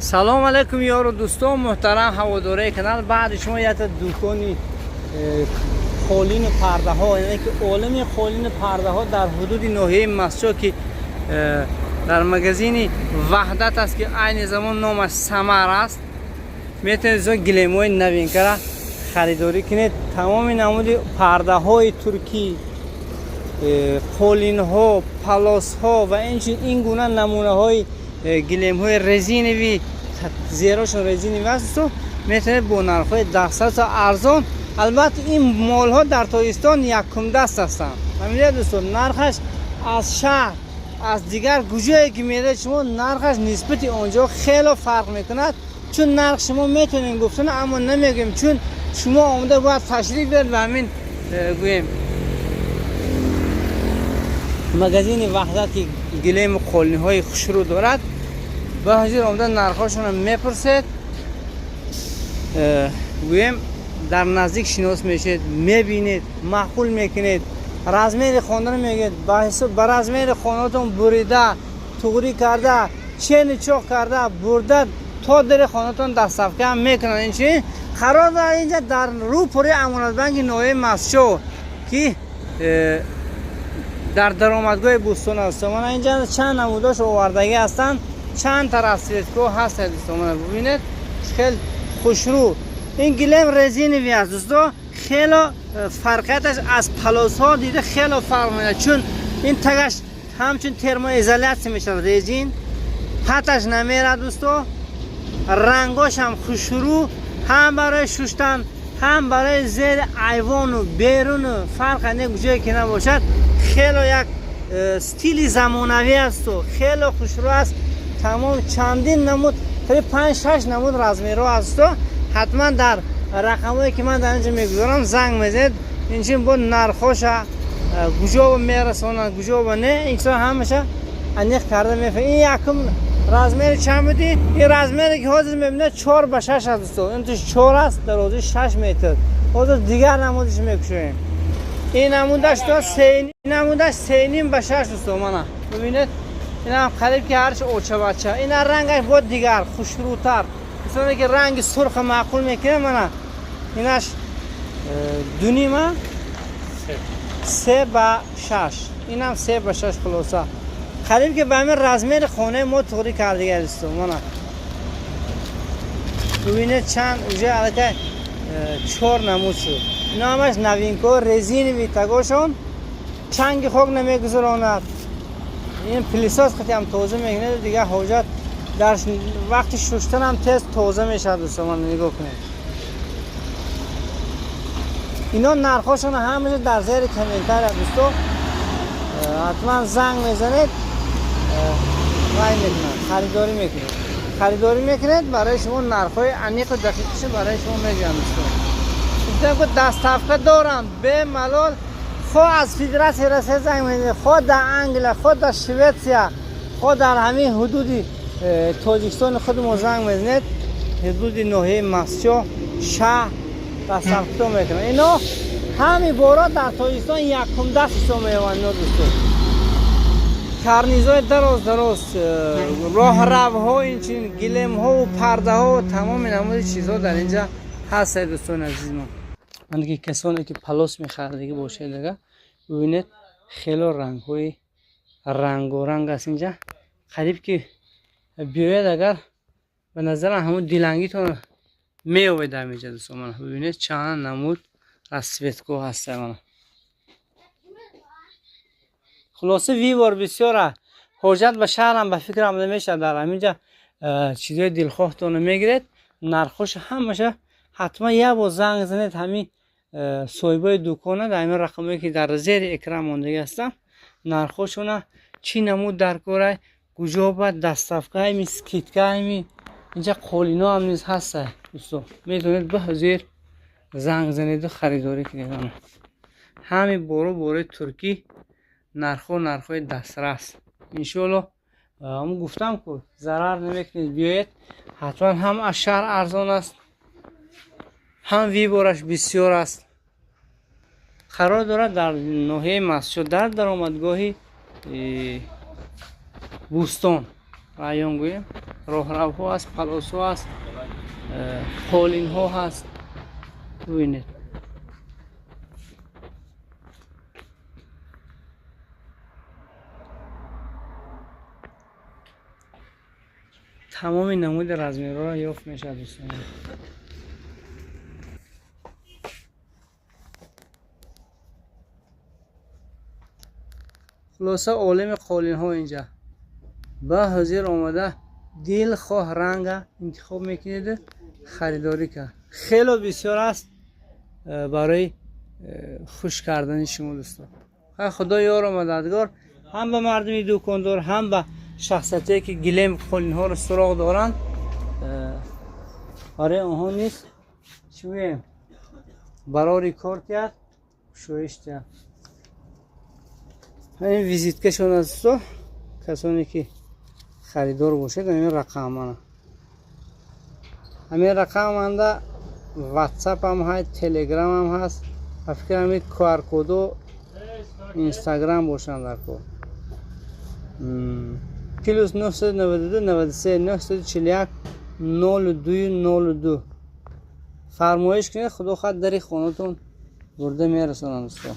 Салом алейкум, ёру дӯстон, муҳтарам ҳаводораи канал. Баъди шумо якта дукони қолину пардаҳо, яъне ки олами қолину пардаҳо дар ҳудуди ноҳияи Мастчоҳ, ки дар магазини Ваҳдат аст, ки айни замон номаш Самар аст. Метавонед дӯстон гилемҳои новинка ра харидорӣ кунед. Тамоми намуди пардаҳои туркӣ, қолинҳо, палосҳо ва инчунин ин гуна намунаҳои гилемҳои резиновый, зерошон резиновый аст. Дӯстон, метавонед бо нархҳои дастраси арзон. Албатта, ин молҳо дар Тоҷикистон якумдаст ҳастанд. Фаҳмидед, дӯстон? Нархаш аз шаҳр, аз дигар куҷое ки меред шумо, нархаш нисбати он ҷо хело фарқ мекунад. Чун нарх шумо метавонем гуфтан, аммо намегӯем, чун шумо омода бояд ташриф биёред ва ҳамин гӯем магазини Ваҳдат, ки гилему қолиниҳои хушрӯ дорад. Ба ҳозир омода нархҳошонро мепурсед, гӯем дар наздик шинос мешед, мебинед, маъқул мекунед, размери хонаро мегӯед, ба размери хонатон бурида, туғрӣ карда, чени чоқ карда, бурда то дари хонатон доставка ҳам мекунанд. Инчунин қарор дорад инҷа дар рӯпури Амонатбанки ноҳияи Мастчоҳ, ки дар даромадгоҳи Бӯстон аст. Мана инҷа чанд намудош овардагӣ ҳастанд, чанд та расцветка ҳо ҳаст, дӯстон. Мана бубинед, хел хушрӯ. Ин гилем резиновый аст, дӯсто. Хело фарқияташ аз палосҳо дида хело фарқ мекунад, чун ин тагаш ҳамчун термоизоляция мешавад, резин паташ намерад, дӯсто. Рангош ҳам хушрӯ, ҳам барои шуштан, ҳам барои зери айвону беруну, фарқ не ҷое ки набошад. Хело як стили замонавӣ асту хело хушрӯ аст. Тамом чандин намуд, қариб панҷ шаш намуд размерҳо асту. Ҳатман дар рақамҳое, ки ман дар инҷо мегузорам, занг мезанед. Инчунин бо нархоша, куҷо мерасонанд, куҷо не, ин чизо ҳамаша аниқ карда мефаҳм. Ин якум размери чанд будӣ? Ин размере, ки ҳозир мебинед, 4 ба 6 аст, дӯсто. Ин туш 4 аст, дарозӣ 6 метр. Ҳозир дигар намудиш мекушоем. Ин намудаш то се, намудаш 3.5 ба 6, дӯсто. Мана бибинед, инам қариб ки ҳарчи очабача. Ина рангаш бо дигар хушрӯтар. Дӯстоне, ки ранги сурха маъқул мекунад, мана инаш дунима 3 ба 6, инам 3 ба 6. Хулоса, қариб ки ба ҳамин размери хонаи мо туғрӣ кардига, дӯсто. Мана бибинед, чанд уже аллакай чор намуд шуд. Ино ҳамаш новинка, резиновый, тагошон чанги хок намегузаронад. Ин пылесос қатиам тоза мекунад, дигар ҳоҷат дар вақти шуштанам тез тоза мешавад. Дӯсто, мана нигоҳ кунед. Ино нархҳошон ҳамаша дар зери комментария, дӯсто. Ҳатман занг мезанед, вай мекунад, харидорӣ мекунед, харидорӣ мекунед, барои шумо нархҳои аниқу дақиқиша барои шумо мегӯям. Дӯсто, гуфтам ки доставка дорам бемалол. Хо аз Федератсияи Россия занг мезанед, хо дар Англия, хо дар Шветсия, хо дар ҳамин ҳудуди Тоҷикистони худмо занг мезанед, ҳудуди ноҳияи Мастчоҳ шаҳр, доставка мекунад. Ино ҳами бора дар Тоҷикистон якумдаст ҳисоб меёбанд ино, дӯсто. Карнизои дароз дароз, роҳравҳо, инчунин гилемҳову пардаҳо, тамоми намуди чизҳо дар инҷа ҳаст, дӯстони азизмон. Ман ки касоне, ки палос мехардагӣ бошед, ага бибинед, хело рангҳои рангоранг аст инҷа. Қариб ки биёяд, агар ба назарам ҳамун дилангитон меёбед дар инҷа, дӯстон. Мана бибинед, чанд намуд расцветка ҳаста. Мана, хулоса, выбор бисёра. Ҳоҷат ба шаҳрам ба фикрам намешавад. Дар ҳаминҷа чизҳои дилхоҳтонро мегиред. Нархҳоша ҳамаша ҳатман як бор занг занед ҳамин соҳибои дукона дар ҳамин рақамое, ки дар зери экран мондагӣ ҳастанд. Нархҳошона, чӣ намуд дар корай, куҷо ба доставка ами, скидка ами. Инҷа қолино ҳам низ ҳаста, дӯсто. Метавонед ба ҳозир занг занеду харидорӣ кунед. Ҳами боро борои туркӣ, нархҳо нархҳои дастрас. Иншоалло, ҳамн гуфтам ку, зарар намекунед. Биёед ҳатман, ҳам аз шаҳр арзон аст, ҳам выбор аш бисёр аст. Қарор дорад дар ноҳияи Мастчоҳ, дар даромадгоҳи Бӯстон район гӯем. Роҳравҳо ҳаст, палосҳо ҳаст, қолинҳо ҳаст. Бубинед. Тамоми намуди размерҳоро ёфт мешавад, дӯстон. Хулоса, олами қолинҳо инҷа ба ҳозир омада, дилхоҳ ранга интихоб мекунеду харидорӣ кард. Хело бисёр аст барои хуш кардани шумо, дӯстон. Худо ёру мададгор ҳам ба мардуми дукондор, ҳам ба шахсиятое ки гилем, қолинҳоро суроғ доранд, барои онҳо низ чӣ мегӯем, барори кор тиҳад, кушоиш тиҳад. Ин визиткашон аст, дӯсто. Касоне ки харидор бошед, ҳамин рақам мана, ҳамин рақам анда ватсап ҳам ҳаст, телеграм ҳам ҳаст ва фикр ҳамин qr-кодо инстаграм бошанд дар кор. +992 93 941 02 02 фармоиш кунед, худо хоҳад, дари хонатон бурда мерасонанд, дӯсто.